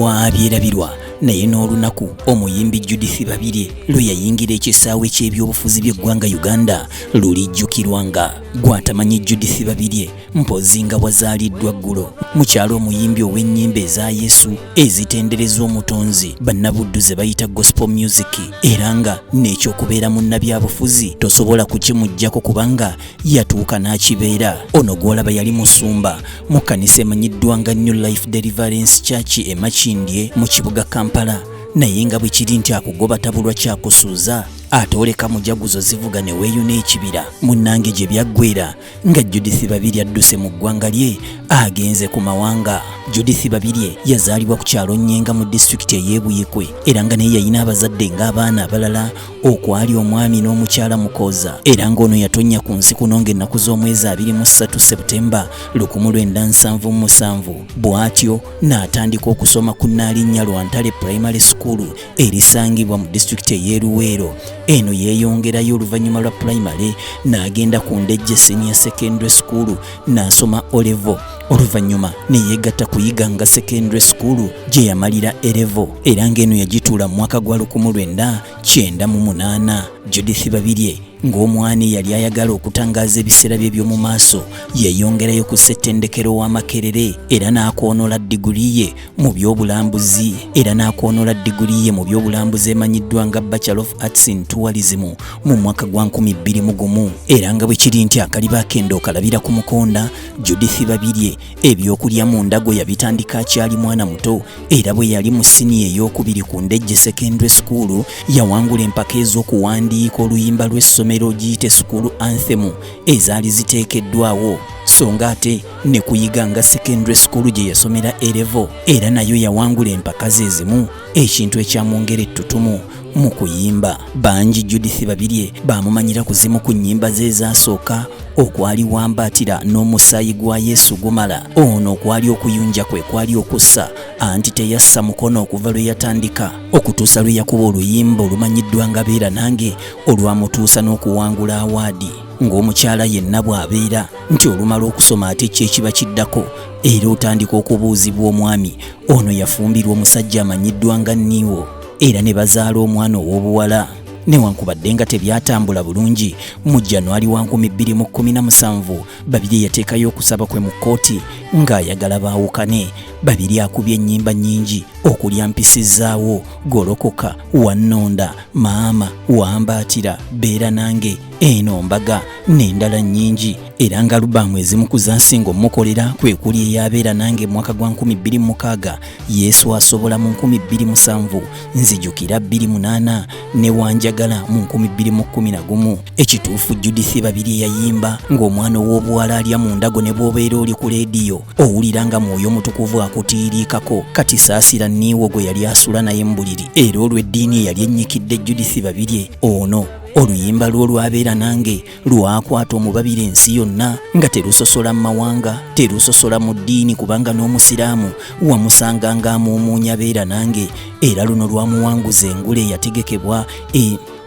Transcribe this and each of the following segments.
Bwabyerabirwa naye n'olunaku omuyimbi Judith Babirye lwe yayingira ekisaawe ky'ebyobufuzi by'eggwanga Uganda lulijjukirwa nga gw'atamanyi Judith Babirye mpozzi nga wazaaliddwa ggulo mukyalo omuyimbi ow'ennyimba eza Yesu ezitendereza omutonzi bannabuddu ze bayita gospel music era nga n'ekyokubeera munnabyabufuzi tosobola kukimuggyako kubanga yatuuka n'akibeera. Ono gw'olaba yali musumba mu kkanisa emanyiddwa nga New Life Deliverance Church e Makindye mu kibuga Kampala, naye nga bwe kiri nti akugoba tabulwa kyakusuuza ate oleka mujaguzo zivuga ne weeyuna ekibira. Munnange gye byaggweera nga Judith Babirye adduse mu ggwanga lye agenze ku mawanga. Judith Babirye yazaalibwa ku kyalo Nyenga mu disitulikiti ey'e Buikwe era nga naye yalina abazadde ng'abaana abalala okwali omwami n'omukyala Mukooza era ng'ono yatonnya ku nsi kuno ng'ennaku z'omwezi 23 Septemba 1977 bw'atyo n'atandika okusoma ku Nnaalinnya Lwantale Primary School erisangibwa mu disitulikiti ey'e Luweero. Eno yeeyongerayo oluvannyuma lwa pulayimale n'agenda ku Ndejje Senior Secondary School n'asoma O-level oluvannyuma ne yeegatta ku Iganga Secondary School gye yamalira A-level era ng'eno yagituula mu mwaka gwa 1998. Judith Babirye ng'omwana eyali ayagala okutangaaza ebiseera bye by'omu maaso yeeyongerayo ku ssettendekero wa Makerere era n'akoonola diguli ye mu by'obulambuzi era n'akoonola diguli ye mu by'obulambuzi emanyiddwa nga Bachelor of Arts in Tourism mu mwaka gwa 2001 era nga bwe kiri nti akaliba akenda okalabira ku mukonda. Judith Babirye ebyokulya mu ndago yabitandika akyali mwana muto era bwe yali mu siniya ey'okubiri ku Ndejje Secondary School yawangula empaka ez'okuwandiika oluyimba lw'essomero giyite School Anthem ezaali ziteekeddwawo, so nga ate ne kuyiga nga Secondary School gye yasomera A-level era nayo yawangula empaka ze zimu, ekintu ekyamwongera ettutumu mu kuyimba. Bangi Judith Babirye baamumanyira ku zimu ku nnyimba ze ezasooka okwali Wambaatira n'Omusaayi gwa Yesu Gumala. Ono okwali okuyunja kwe kwali okussa anti teyassa mukono okuva lwe yatandika okutuusa lwe yakuba oluyimba olumanyiddwa nga Beera Nange olwamutuusa n'okuwangula awaadi. Ng'omukyala yenna bw'abeera nti olumala okusoma ate ki ekiba kiddako era otandika okubuuzibwa omwami. Ono yafumbirwa omusajja amanyiddwa nga Niwo era ne bazaala omwana ow'obuwala. Newankubadde nga tebyatambula bulungi, mu January wa 2017 Babirye yateekayo okusaba kwe mu kkooti ng'ayagala baawukane. Babirye akubye ennyimba nnyingi okulya Mpisizaawo, Golokoka, Wannonda, Maama, Wambaatira, Beera Nange, Eno Mbaga n'endala nnyingi era nga alubaamu ezimu ku zasinga omukolera kwe kuli eyabeera nange mwaka gwa 2006, Yesu Asobola mu 2007, Nzijukira 2008 ne Wanjagala mu 2011. Ekituufu Judith Babirye yayimba ng'omwana ow'obuwala alya mu ndago ne bw'obeera oli ku leediyo owulira nga Mwoyo Mutukuvu akutiiriikako. Kati saasira Niiwo gwe yali asula naye mu buliri era olw'eddiini eyali ennyikidde Judith Babirye ono oluyimba lwe olwabeera nange lwakwata omubabira ensi yonna nga terusosola mu mawanga, terusosola mu ddiini kubanga n'omusiraamu wamusanga ng'amuumuunya Beera Nange era luno lwamuwanguza engule eyategekebwa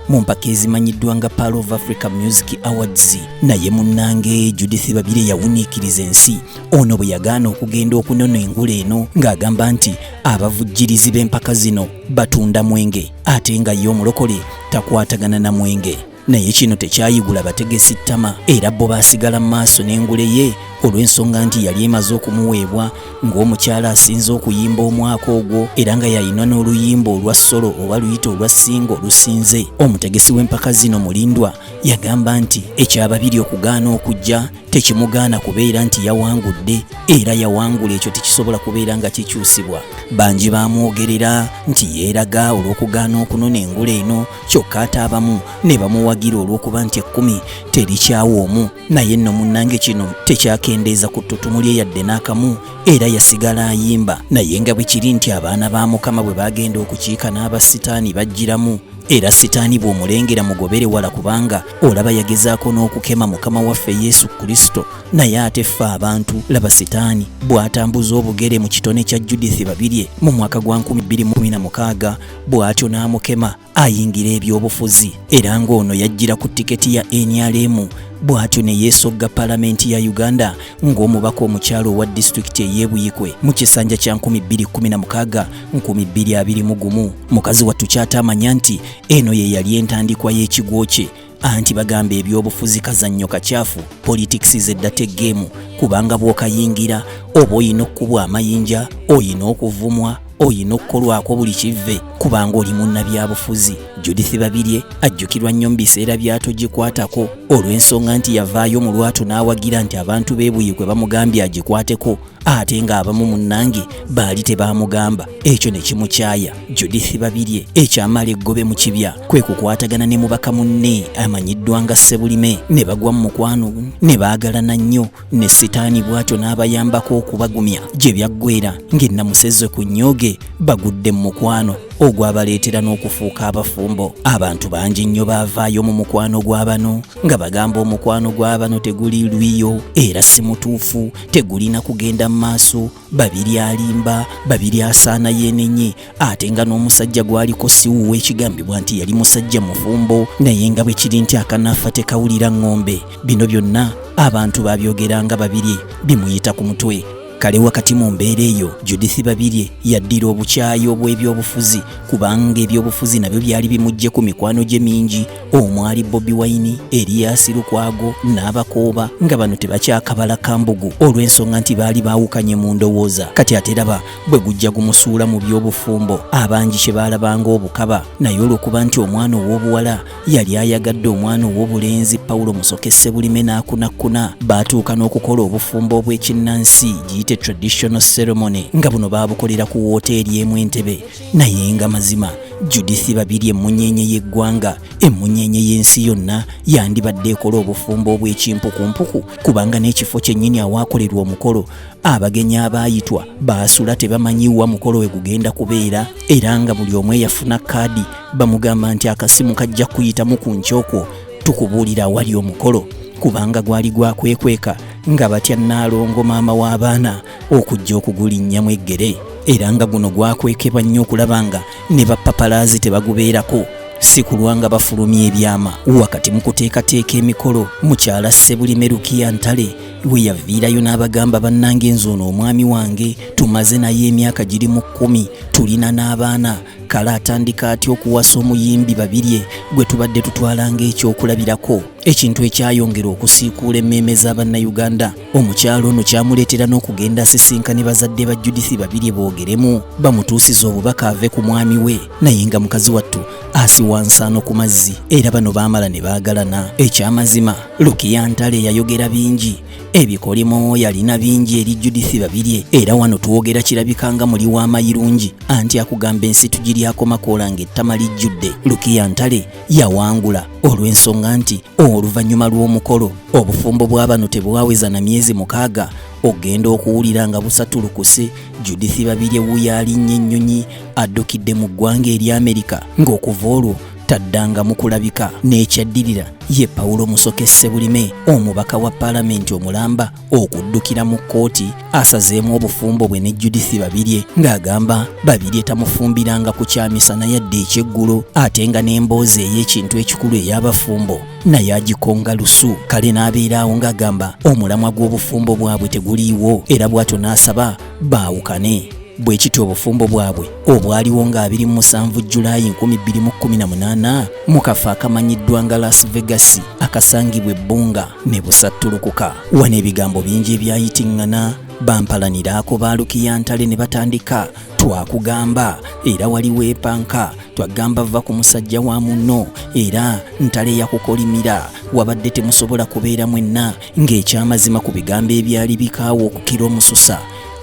mu mpaka ezimanyiddwa nga Pearl of Africa Music Awards. Naye munnange Judith Babirye yawuniikiriza ensi ono bwe yagaana okugenda okunona engule eno ng'agamba nti abavujjirizi b'empaka zino batunda mwenge ate nga ye omulokole takwatagana na mwenge. Naye kino tekyayigula bategesi ttama era bo baasigala mu maaso n'engule ye olw'ensonga nti yali emaze okumuweebwa ng'omukyala asinze okuyimba omwaka ogwo era nga yalina n'oluyimba olwa solo oba luyite olwa singa olusinze. Omutegesi w'empaka zino Mulindwa yagamba nti ekyababiri okugaana okujja tekimugaana kubeera nti yawangudde era yawangula, ekyo tekisobola kubeera nga kikyusibwa. Bangi baamwogerera nti yeeraga olw'okugaana okunona engule eno, kyokka ate abamu ne bamuwagira olw'okuba nti ekkumi terikyawa omu. Naye nno munnange kino tekyakendeeza ku ttutumu lye yadde n'akamu era yasigala ayimba. Naye nga bwe kiri nti abaana ba Mukama bwe bagenda okukiika n'aba Sitaani bajjiramu, era Sitaani bw'omulengera mugobere wala kubanga olaba yagezaako n'okukema Mukama waffe Yesu Kristo. Naye ate ffe abantu laba Sitaani bw'atambuza obugere mu kitone kya Judith Babirye mu mwaka gwa 2016 bw'atyo n'amukema ayingira ebyobufuzi era ng'ono yajjira ku tiketi ya NRM Bw'atyo ne yeesogga Palamenti ya Uganda ng'omubaka omukyala owa disitulikiti ey'e Buikwe mu kisanja kya 2016 2021. Mukazi wattu ky'ataamanya nti eno ye yali entandikwa y'ekigwo kye. Anti bagamba ebyobufuzi kazannyo kakyafu, politics is a dirty game, kubanga bw'okayingira oba olina okukubwa amayinja, olina okuvumwa, olina okukolwako buli kivve kubanga oli munnabyabufuzi. Judith Babirye ajjukirwa nnyo mu biseera bya Togikwatako olw'ensonga nti yavaayo mu lwatu n'awagira nti abantu b'e Buikwe bamugambye agikwateko, ate ng'abamu munnange baali tebaamugamba, ekyo ne kimukyaya. Judith Babirye ekyamala eggobe mu kibya kwe kukwatagana ne mubaka munne amanyiddwa nga Ssebulime ne bagwa mu mukwano ne baagalana nnyo, ne sitaani bw'atyo n'abayambako okubagumya gye byaggweera ng'ennamuseze ku nnyooge bagudde mu mukwano ogwabaleetera n'okufuuka abafumbo. Abantu bangi nnyo baavaayo mu mukwano gwa bano nga bagamba omukwano gwa bano teguli lwiyo era si mutuufu, tegulina kugenda mu maaso, Babirye alimba, Babirye asaana yeenenye, ate nga n'omusajja gw'aliko si wuwe, ekigambibwa nti yali musajja mufumbo, naye nga bwe kiri nti akanaafa tekawulira ŋŋombe. Bino byonna abantu baabyogeranga Babirye bimuyita ku mutwe. Kale wakati mu mbeera eyo, Judith Babirye yaddira obukyayi obw'ebyobufuzi kubanga ebyobufuzi nabyo byali bimuggye ku mikwano gye mingi omwali Bobi Wine, Erias Lukwago n'Abakooba, nga bano tebakyakabala kambugu olw'ensonga nti baali baawukanye mu ndowooza. Kati ate raba bwe gujja gumusuula mu by'obufumbo, abangi kye baalabanga obukaba, naye olw'okuba nti omwana ow'obuwala yali ayagadde omwana ow'obulenzi Paulo Musoke Ssebulime n'akunakkuna, baatuuka n'okukola obufumbo obw'ekinnansi giyite traditional ceremony, nga buno baabukolera ku wooteeri emu Entebbe. Naye nga mazima Judith Babirye, emmunyeenye y'eggwanga, emmunyeenye y'ensi yonna, yandibadde ekola obufumbo obw'ekimpukumpuku, kubanga n'ekifo kyennyini awaakolerwa omukolo abagenyi abaayitwa baasula tebamanyi wa mukolo we gugenda kubeera, era nga buli omu eyafuna kaadi bamugamba nti akasimu kajja kuyitamu ku nkyokwo tukubuulira awali omukolo, kubanga gwali gwa kwekweka nga batya Nnaalongo maama w'abaana okujja okugulinnyamu eggere, era nga guno gwakwekebwa nnyo okulaba nga ne bapapalaazi tebagubeerako, si kulwa nga bafulumya ebyama. Wakati mu kuteekateeka emikolo, mukyala Ssebulime Rukia Ntale we yaviirayo n'abagamba, bannange nze ono omwami wange tumaze naye emyaka giri mu 10, tulina n'abaana, kale atandika atya okuwasa omuyimbi Babirye gwe tubadde tutwala ng'ekyokulabirako, ekintu ekyayongera okusiikuula emmeeme z'Abannayuganda. Omukyalo ono kyamuleetera n'okugenda asisinkane bazadde ba Judith Babirye boogeremu, bamutuusize obubaka ave ku mwami we, naye nga mukazi wattu asiwa nsaano ku mazzi, era bano baamala ne baagalana. Ekyamazima Rukia Ntale yayogera bingi, ebikolimo yalina bingi eri Judith Babirye, era wano twogera kirabika nga muli w'amayirungi, anti akugamba ensi tugiryako makoola ng'ettama lijjudde. Rukia Ntale yawangula olw'ensonga nti oluvannyuma lw'omukolo obufumbo bwa bano tebwaweza na myezi 6, ogenda okuwulira nga busatulukuse. Judith Babirye wuuyo alinnya ennyonyi addukidde mu ggwanga erya Amerika, ng'okuva olwo taddangamu kulabika. N'ekyaddirira ye Paulo Musoke Ssebulime, omubaka wa Paalamenti omulamba, okuddukira mu kkooti asazeemu obufumbo bwe ne Judith Babirye, ng'agamba Babirye tamufumbiranga ku kyamisana yadde ekyeggulo, ate nga n'emboozi ey'ekintu ekikulu ey'abafumbo naye agikonga lusu. Kale n'abeera awo ng'agamba omulamwa gw'obufumbo bwabwe teguliiwo, era bw'atyo n'asaba baawukane. Bwe kityo obufumbo bwabwe obwaliwo nga 27 Julaayi 2018 mu kafo akamanyiddwa nga Las Vegas akasangibwa ebbunga ne busattulukuka. Wano ebigambo bingi ebyayitiŋŋana, bampalaniraako ba Rukia Ntale ne batandika twakugamba, era waliwo epanka twagamba va ku musajja wa munno, era Ntale yakukolimira, wabadde temusobola kubeera mwenna, ng'ekyamazima ku bigambo ebyali bikaawa okukira omususa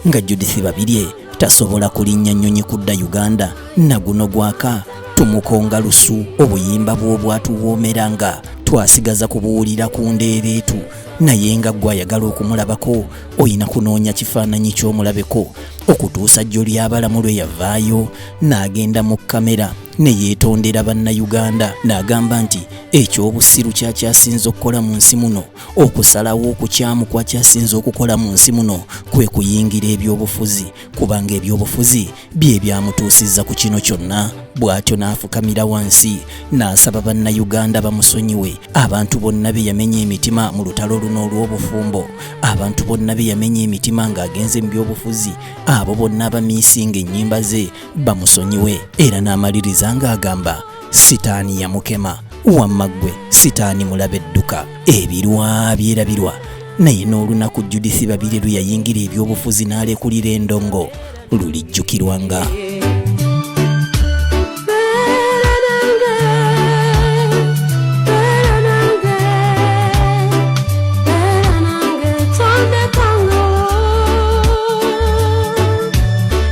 nga Judith Babirye tasobola kulinnya nnyonyi kudda Uganda, na guno gwaka tumukonga lusu. Obuyimba bw'obwatuwoomera nga twasigaza kubuwulira ku ndeereetu. Naye nga ggwe ayagala okumulabako olina kunoonya kifaananyi ky'omulabeko okutuusa jjo ly'abalamu lwe yavaayo n'agenda mu kkamera ne yeetondera Bannayuganda n'agamba nti eky'obusiru kyakyasinze okukola mu nsi muno, okusalawo okukyamu kwakyasinze okukola mu nsi muno kwe kuyingira ebyobufuzi, kubanga ebyobufuzi bye byamutuusizza ku kino kyonna. Bw'atyo n'afukamira wansi n'asaba Bannayuganda bamusonyiwe, abantu bonna be yamenya emitima mu lutalo luno olw'obufumbo, abantu bonna be yamenya emitima ng'agenze mu byobufuzi, abo bonna abamiisinga ennyimba ze bamusonyiwe. Era n'amaliriza ng'agamba sitaani yamukema, wamma ggwe sitaani mulabe dduka. Ebirwa byerabirwa, naye n'olunaku Judith Babirye lwe yayingira ebyobufuzi n'alekulira endongo lulijjukirwanga.